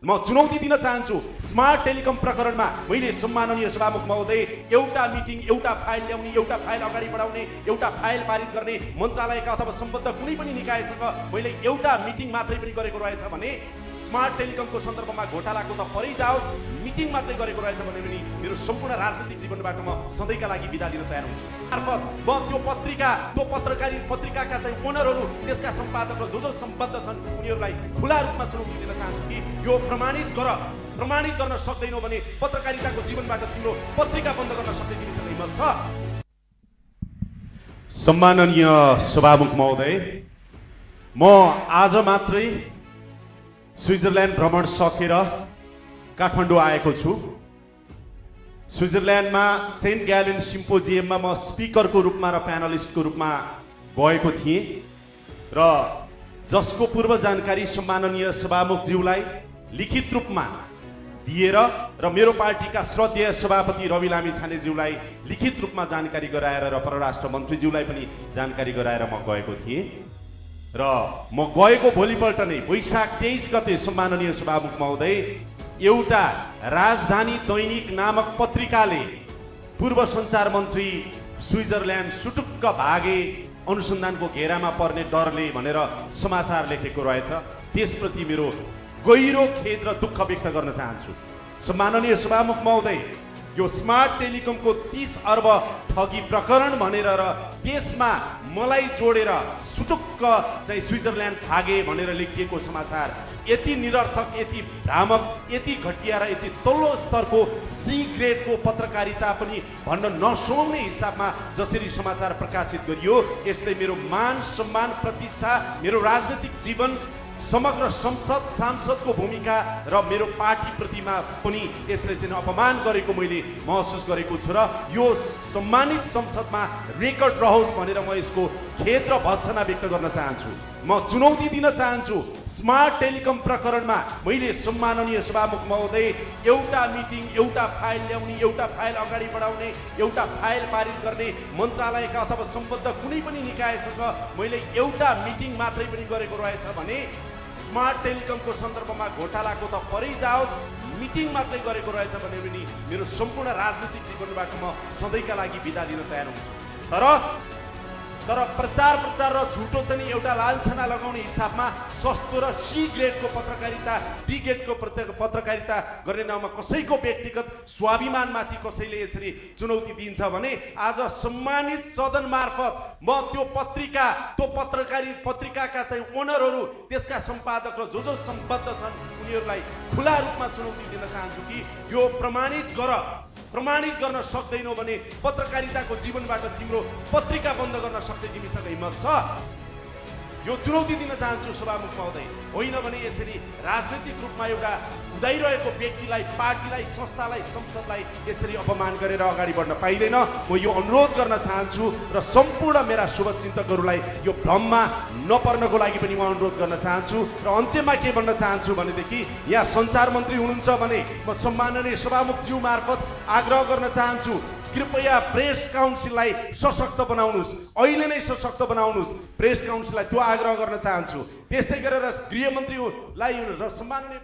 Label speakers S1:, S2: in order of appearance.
S1: म चुनौती दिन चाहन्छु। स्मार्ट टेलिकम प्रकरणमा मैले सम्माननीय सभामुख महोदय एउटा मिटिङ, एउटा फाइल ल्याउने, एउटा फाइल अगाडि बढाउने, एउटा फाइल पारित गर्ने, मन्त्रालयका अथवा सम्बद्ध कुनै पनि निकायसँग मैले एउटा मिटिङ मात्रै पनि गरेको रहेछ भने स्मार्ट टेलिकमको सन्दर्भमा घोटालाको त परै जाओस्, मिटिङ मात्रै गरेको रहेछ भने पनि मेरो सम्पूर्ण राजनीतिक जीवनबाट म सधैँका लागि बिदा लिन तयार हुन्छु। मार्फत म त्यो पत्रिका, त्यो पत्रिकाका चाहिँ ओनरहरू, त्यसका सम्पादक र जो सम्बद्ध छन् उनीहरूलाई खुला रूपमा चुनौती दिन चाहन्छु कि यो प्रमाणित गर्न सक्दैनौ भने पत्रकारिताको जीवनबाट तिम्रो पत्रिका बन्द गर्न सक्दै तिमीसँग हिम्मत छ? सम्माननीय सभामुख महोदय, म आज मात्रै स्विजरल्यान्ड भ्रमण सकेर काठमाडौँ आएको छु। स्विजरल्यान्डमा सेन्ट ग्यालेन सिम्पोजियममा म स्पिकरको रूपमा र प्यानलिस्टको रूपमा गएको थिएँ र जसको पूर्व जानकारी सम्माननीय सभामुखज्यूलाई लिखित रूपमा दिएर र मेरो पार्टीका श्रद्धेय सभापति रवि लामिछानेज्यूलाई लिखित रूपमा जानकारी गराएर र परराष्ट्र मन्त्रीज्यूलाई पनि जानकारी गराएर म गएको थिएँ र म गएको भोलिपल्ट नै वैशाख 23 गते सम्माननीय सभामुख महोदय एउटा राजधानी दैनिक नामक पत्रिकाले पूर्व सञ्चार मन्त्री स्विजरल्यान्ड सुटुक्क भागे, अनुसन्धानको घेरामा पर्ने डरले भनेर समाचार लेखेको रहेछ। त्यसप्रति मेरो गहिरो खेद र दुःख व्यक्त गर्न चाहन्छु। सम्माननीय सभामुख महोदय, यो स्मार्ट टेलिकमको 30 अर्ब ठगी प्रकरण भनेर र त्यसमा मलाई जोडेर सुटुक्क चाहिँ स्विजरल्यान्ड भागे भनेर लेखिएको समाचार यति निरर्थक, यति भ्रामक, यति घटिया र यति तल्लो स्तरको सी ग्रेडको पत्रकारिता पनि भन्न नसुहाउने हिसाबमा जसरी समाचार प्रकाशित गरियो, यसले मेरो मान सम्मान प्रतिष्ठा, मेरो राजनीतिक जीवन, समग्र सांसदको भूमिका र मेरो पार्टी प्रतिमा पनि यसले चाहिँ अपमान गरेको मैले महसुस गरेको छु र यो सम्मानित संसदमा रेकर्ड रहोस् भनेर म यसको खेद र भर्त्सना व्यक्त गर्न चाहन्छु। म चुनौती दिन चाहन्छु। स्मार्ट टेलिकम प्रकरणमा मैले सम्माननीय सभामुख महोदय एउटा मिटिङ, एउटा फाइल ल्याउने, एउटा फाइल अगाडि बढाउने, एउटा फाइल पारित गर्ने, मन्त्रालयका अथवा सम्बद्ध कुनै पनि निकायसँग मैले एउटा मिटिङ मात्रै पनि गरेको रहेछ भने स्मार्ट टेलिकमको सन्दर्भमा घोटालाको त परै जाओस्, मिटिङ मात्रै गरेको रहेछ भने पनि मेरो सम्पूर्ण राजनीतिक जीवनबाट म सधैँका लागि बिदा लिन तयार हुन्छु। तर प्रचार र झुटो चाहिँ एउटा लान्छना लगाउने हिसाबमा सस्तो र सी ग्रेडको पत्रकारिता, डी ग्रेडको पत्रकारिता गर्ने नाममा कसैको व्यक्तिगत स्वाभिमानमाथि कसैले यसरी चुनौती दिन्छ भने आज सम्मानित सदन मार्फत म त्यो पत्रिकाका चाहिँ ओनरहरू, त्यसका सम्पादक र जो सम्बद्ध छन् उनीहरूलाई खुला रूपमा चुनौती दिन चाहन्छु कि यो प्रमाणित गर्न सक्दैनौ भने पत्रकारिताको जीवनबाट तिम्रो पत्रिका बन्द गर्न सक्दै तिमीसँग हिम्मत छ? यो चुनौती दिन चाहन्छु सभामुख महोदय। होइन भने यसरी राजनीतिक रूपमा एउटा उदाइरहेको व्यक्तिलाई, पार्टीलाई, संस्थालाई, संसदलाई यसरी अपमान गरेर अगाडि बढ्न पाइँदैन। म यो अनुरोध गर्न चाहन्छु र सम्पूर्ण मेरा शुभचिन्तकहरूलाई यो भ्रममा नपर्नको लागि पनि म अनुरोध गर्न चाहन्छु। र अन्त्यमा के भन्न चाहन्छु भनेदेखि यहाँ सञ्चार मन्त्री हुनुहुन्छ भने म सम्माननीय सभामुखज्यू मार्फत आग्रह गर्न चाहन्छु, कृपया प्रेस काउन्सिललाई सशक्त बनाउनुहोस्, अहिले नै सशक्त बनाउनुहोस् प्रेस काउन्सिललाई, त्यो आग्रह गर्न चाहन्छु। त्यस्तै गरेर गृहमन्त्रीलाई र सम्माननीय